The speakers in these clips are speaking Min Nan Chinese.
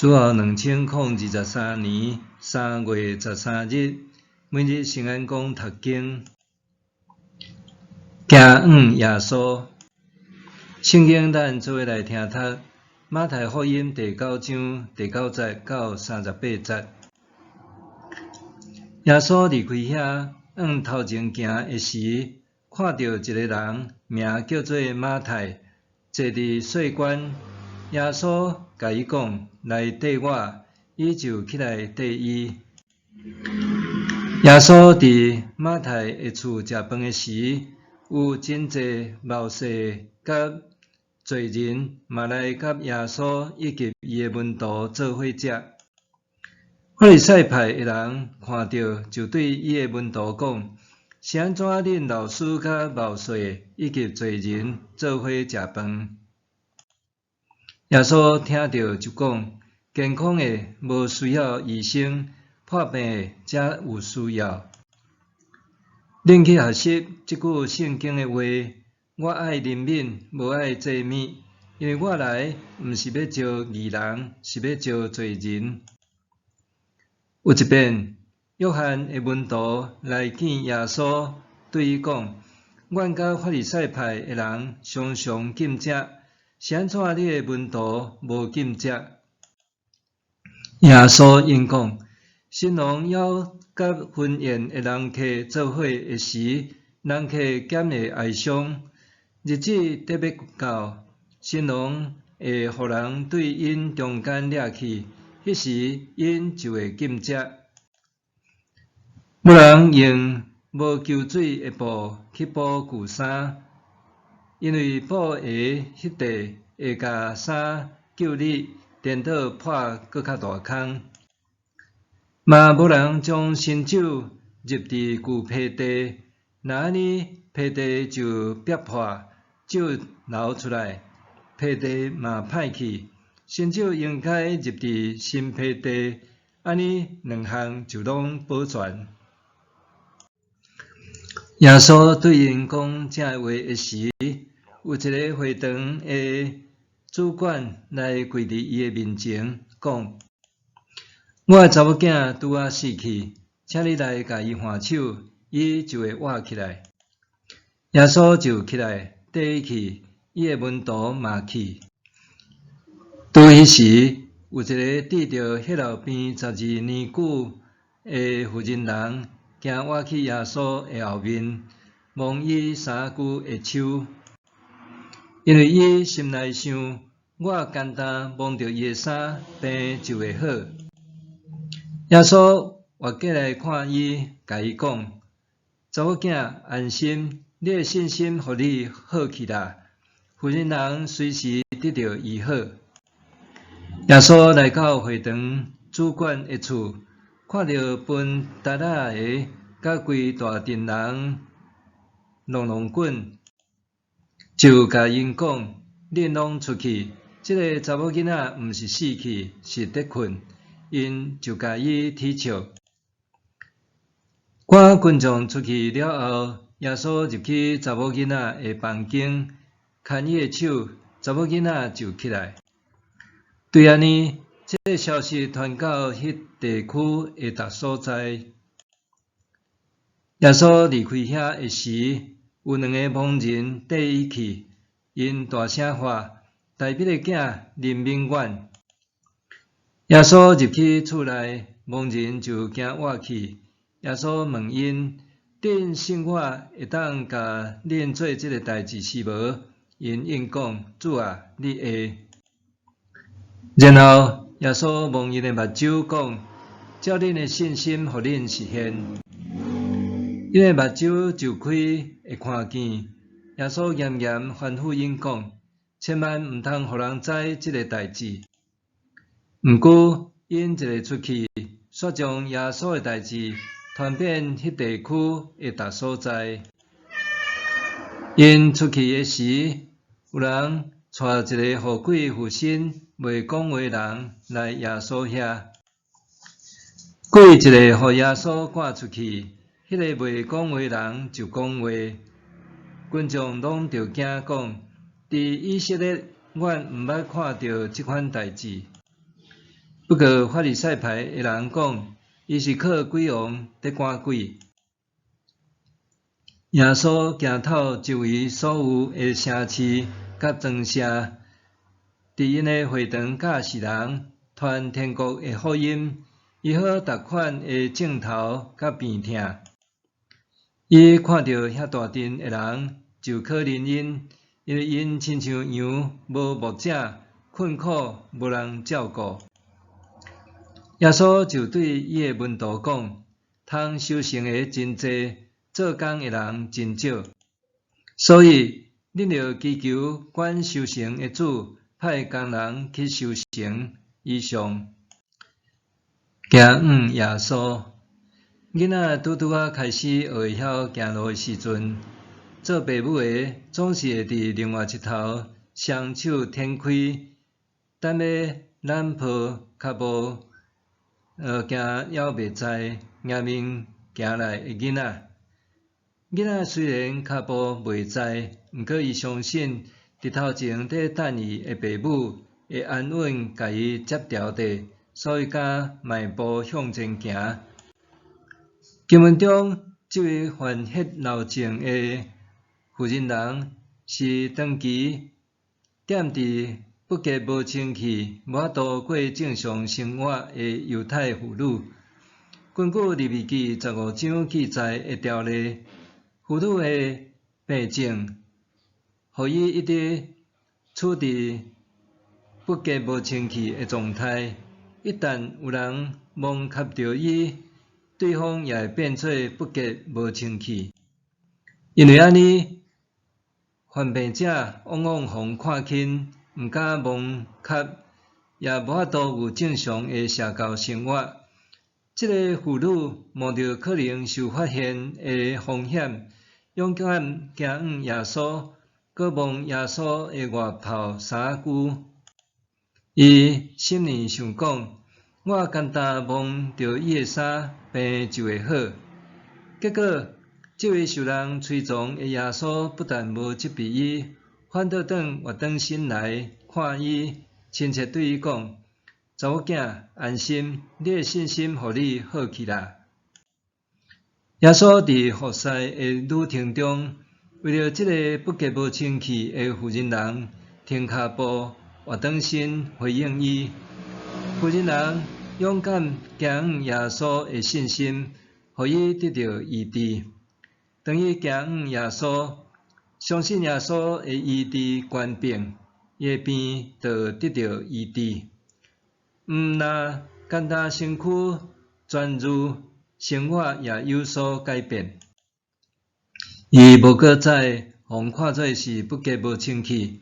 主後2023年3月13日，每日聖安講讀經，行向耶穌。聖經咱做伙來聽讀馬太福音第九章第九節到38節。耶穌離開遐，向頭前行的時，看著一个人，名叫做馬太，坐佇稅關。耶穌共伊講：來綴我。伊就起來綴伊。耶穌佇馬太的厝食飯的時，有真濟謀士佮罪人嘛來佮耶穌以及伊的門徒做伙食。法利賽派的人看著，就對伊的門徒講：是按怎恁老師佮謀士以及罪人做伙食飯？耶穌聽著就講：健康的無需要醫生，破病的才有需要。恁去學習這句聖經的話：我愛憐憫，無愛祭物，因為我來毋是欲召義人，是欲召罪人。有一遍，約翰的門徒來見耶穌，對伊講：阮佮法利賽派的人常常禁食，是按怎你的門徒無禁食？耶穌應講：新郎猶佮婚宴的人客做伙的時，人客敢會哀傷？日子得欲到，新郎會予人對𪜶中間掠去，彼時𪜶就會禁食。無人用無搝水的布去補舊衫，因為布的彼塊會共衫舊裡顛倒破閣較大空。嘛無人將新酒入佇舊皮袋，若按呢皮袋就煏破，酒流出來，皮袋嘛歹去。新酒應該入佇新皮袋，按呢兩項就攏保全。耶穌對𪜶講這話的時，有一个會堂的主管來跪佇伊的面前，講：我的查某囝拄仔死去，請你來共伊按手，伊就會活起來。耶穌就起來，綴伊去，伊的門徒嘛去。拄彼時，有一个得著血漏病12年久的婦人人，行倚去耶穌的後面，摸伊衫袖的鬚，因為伊心內想：我簡單摸著伊的衫，病就會好。耶穌越過來看伊，共伊講：查某囝，安心，你的信心予你好去啦。婦人人隨時得著醫好。耶穌來到會堂主管的厝，看著分糞仔的佮規大陣人挵挵滾，就共𪜶講：恁攏出去，這个查某囡仔毋是死去，是佇睏。𪜶就共伊啼笑。趕群眾出去了後，耶穌入去查某囡仔的房間，牽伊的手，查某囡仔就起來。對按呢，這个消息傳到彼地區的逐所在。耶穌離開遐的時，有兩个盲人綴伊去，𪜶大聲喊：大衛的囝，憐憫阮！耶穌入去厝內，盲人就行倚去。耶穌問𪜶：恁信我會當共恁做這个代誌是無？𪜶應講：主啊，你會。然後耶穌摸𪜶的目睭，講：照恁的信心，予恁實現。𪜶的目睭就開，會看見。耶穌嚴嚴吩咐𪜶講：千萬毋通予人知這个代誌。毋過，𪜶一个出去，煞將耶穌的代誌傳遍彼地區的逐所在。𪜶出去的時，有人帶一个予鬼附身、袂講話人來耶穌遐。鬼一个予耶穌趕出去，彼个袂講話人就講話。群眾攏著驚講：佇以色列，阮毋捌看著這款代誌。不過法利賽派的人講，伊是靠鬼王佇趕鬼。耶穌行透周圍所有的城市佮莊舍，佇𪜶的會堂教示人，傳天國的福音，醫好逐款的症頭佮病疼。伊看著遐大陣的人，就可憐𪜶，因為𪜶親像羊無牧者，困苦無人照顧。耶穌就對伊的門徒講：通收成的真濟，做工的人真少，所以恁著祈求管收成的主派工人去收成。以上。行向耶穌，囡仔拄拄仔開始學會曉行路的時陣，做爸母的總是會佇另外一頭雙手展開，等欲攬抱跤步，行猶袂知迎面行來的囡仔。囡仔雖然跤步袂知，毋過伊相信佇頭前佇等伊的爸母會安穩共伊接牢地，所以敢邁步向前行。經文中，這位患血漏症的婦人人是長期踮佇不潔無清氣、無法度過正常生活的猶太婦女。根據利未記15章記載的條例，婦女的病症，予伊一直處佇不潔無清氣的狀態。一旦有人摸及著伊，對方也會變做不潔無清氣。因為按呢，患病者往往予人看輕，毋敢摸及，也無法度有正常的社交生活。這个婦女冒著可能受發現的風險，勇敢行向耶穌，閣摸耶穌的外袍衫袖。伊心裡想講：我干焦摸著伊的衫，病就會好。結果，這位受人推崇的耶穌不但無責備伊，反倒轉倚轉身來看伊，親切對伊講：查某囝，安心，你的信心予你好起來。耶穌佇服侍的旅程中，為著這个不潔無清氣的婦人人停跤步，倚轉身回應伊。婦人人勇敢行向耶穌的信心，予伊得著醫治。當伊行向耶穌，相信耶穌的醫治權柄，伊的病就得著醫治。毋但簡單身軀痊癒，生活也有所改變。伊無閣再予人看做是不潔無清氣，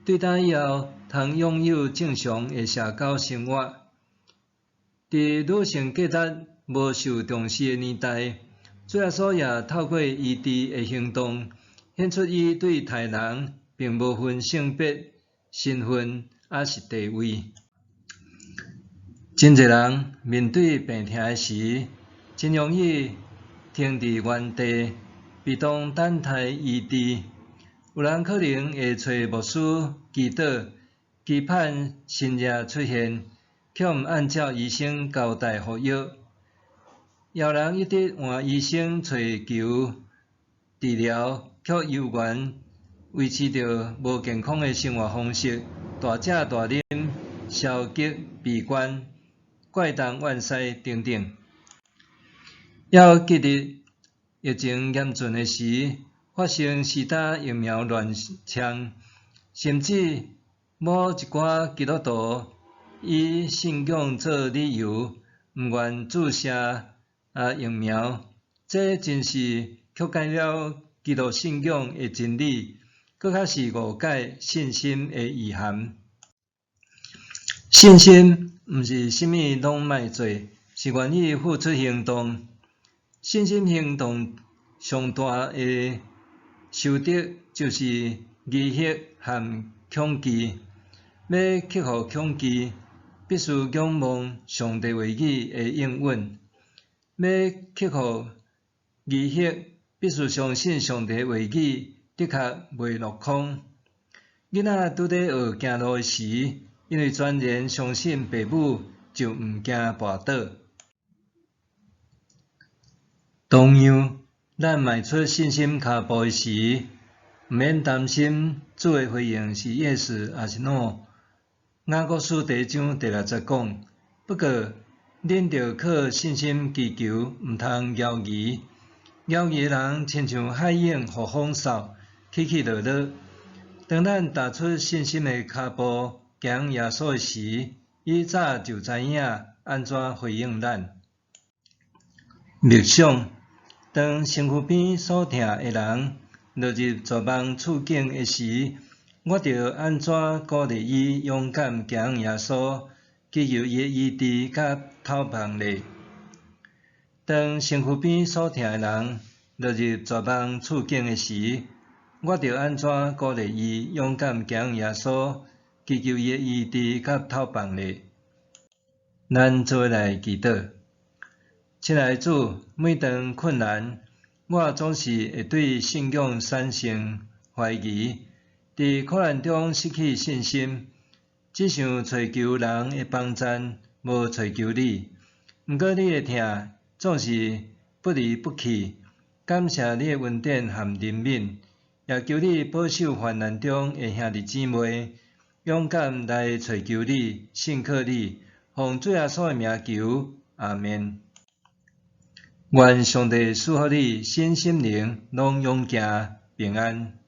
對今以後通擁有正常的社交生活。佇女性價值無受重視的年代，主耶穌也透過醫治的行動，顯出伊對待人並無分性別、身份，抑是地位。真濟人面對病疼的時，真容易停佇原地，被動等待醫治。有人可能會揣牧師祈禱，期盼神蹟出現，卻毋按照醫生交代服藥。也有人一直換醫生揣求治療，卻猶原維持著無健康的生活方式，大食大啉、消極悲觀、怪東怨西等等。猶記得疫情嚴峻的時，發生施打疫苗亂象，甚至某一寡基督徒以信仰做理由，毋願注射疫苗，這真是曲解了基督信仰的真理，閣較是誤解信心的意涵。信心毋是啥物攏莫做，是願意付出行動。信心行動上大的收得就是疑惑和恐懼。欲克服恐懼，必須仰望上帝話語的應允；欲克服疑惑，必須相信上帝話語的確袂落空。囡仔拄咧學行路的時，因為全然相信爸母就毋驚跋倒。同樣，咱邁出信心跤步的時，毋免擔心主的回應是 yes 抑是 no。雅各書第一章第六節講：不過，恁著靠信心祈求，毋通猶豫。猶豫的人親像海湧予風掃，起起落落。當咱踏出信心的跤步，行耶穌的時，伊早就知影按怎回應咱。默想，當身軀邊所疼的人落入絕望處境的時，我著按怎鼓勵伊勇敢行耶穌，祈求伊的醫治佮透放呢？當身軀邊所疼的人落入絕望處境的時，我著按怎鼓勵伊勇敢行耶穌，祈求伊的醫治佮透放呢？咱做伙來祈禱。親愛的主，每當困難，我總是會對信仰產生懷疑，佇苦難中失去信心，只想揣求人的幫贊，無揣求你。毋過你的疼總是不離不棄，感謝你的恩典和憐憫，也求你保守患難中的兄弟姊妹，勇敢來揣求你，信靠你，奉主耶穌的名求，阿們。願上帝賜福你，身心靈攏勇健平安。